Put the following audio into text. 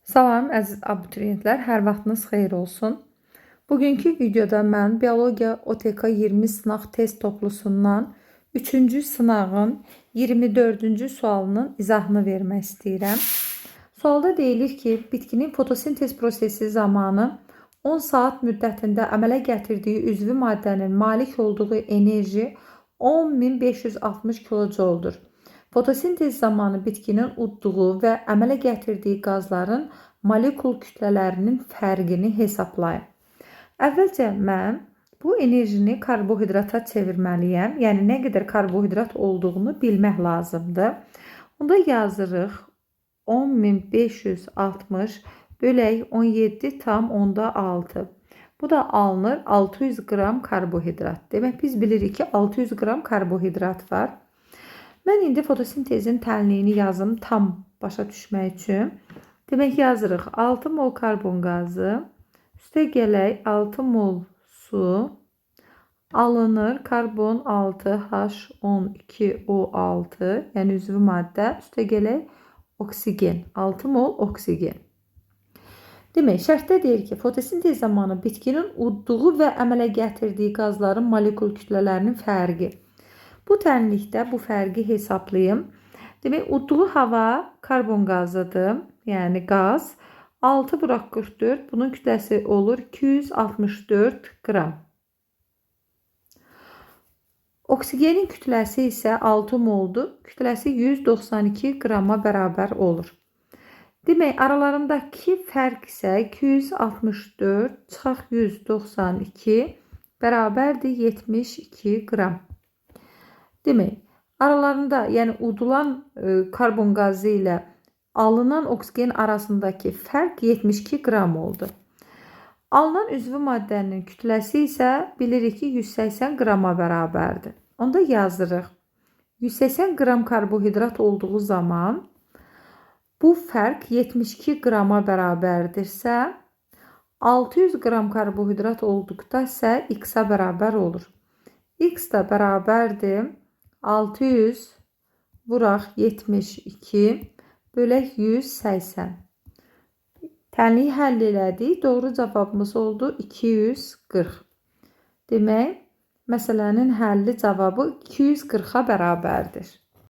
Salam əziz abituriyentlər, hər vaxtınız xeyir olsun. Bugünkü videoda mən Biologiya OTK 20 sınaq test toplusundan 3-cü sınağın 24-cü sualının izahını vermək istəyirəm. Sualda deyilir ki, bitkinin fotosintez prosesi zamanı 10 saat müddətində əmələ gətirdiyi üzvü maddənin malik olduğu enerji 10.560 kilocoldur. Fotosintez zamanı bitkinin udduğu və əmələ gətirdiyi qazların molekul kütlələrinin fərqini hesablayın. Əvvəlcə mən bu enerjini karbohidrata çevirməliyəm. Yəni nə qədər karbohidrat olduğunu bilmək lazımdır. Onda yazırıq 10.560 bölək 17,6. Bu da alınır 600 qram karbohidrat. Demək biz bilirik ki 600 qram karbohidrat var. Mən indi fotosintezin tənliyini yazım tam başa düşmək üçün. Demək yazırıq 6 mol karbon qazı, üstə gələk 6 mol su, alınır karbon 6 H12O6, yəni üzvü maddə, üstə gələk oksigen, 6 mol oksigen. Demək, şərtdə deyir ki, fotosintez zamanı bitkinin udduğu və əmələ gətirdiyi qazların molekul kütlələrinin fərqi. Bu tənlikdə bu fərqi hesablayım. Demək, udduğu hava karbon qazıdır, yəni qaz. 6 vuraq 44, bunun kütləsi olur 264 qram. Oksigenin kütləsi isə 6 moldur. Kütləsi 192 qrama bərabər olur. Demək, aralarındakı fərq isə 264 çıxaq 192 bərabərdir 72 qram. Demək, aralarında, yəni udulan karbon qazı ilə alınan oksigen arasındakı fərq 72 qram oldu. Alınan üzvü maddənin kütləsi isə bilirik ki 180 qrama bərabərdir. Onda yazırıq. 180 qram karbohidrat olduğu zaman bu fərq 72 qrama bərabərdirsə, 600 qram karbohidrat olduqda isə x-a bərabər olur. X da bərabərdir 600 vuraq 72 bölək 180. Tənliyi həll elədik. Doğru cavabımız oldu 240. Demək, məsələnin həlli cavabı 240-a bərabərdir.